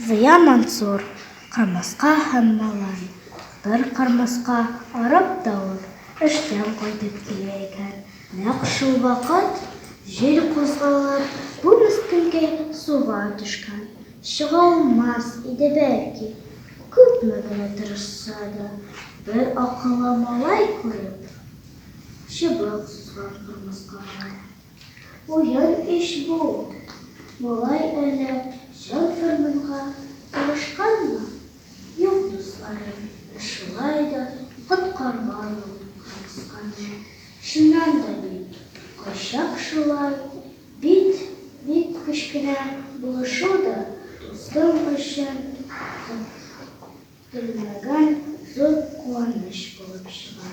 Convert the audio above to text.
Зыя Мансур. Кырмыска һәм малай. Бер кырмыска арып-талып эштән кайтып килә икән. Нәкъ шул вакыт җил кузгалып, бу мескенкәй суга төшкән. Чыга алмас иде бәлки, күпме генә тырышса да. Бер акыллы малай күреп, чыбык сузган кырмыскага. Уен ич бу! Малай әллә җан-фәрманга тырышканмы? Юк, дусларым, ә шулай да коткарган ул кырмысканы. Чыннан да бит, кайчак шулай бит бик кечкенә булышу да дустың өчен көтелмәгән зур куаныч булып чыга.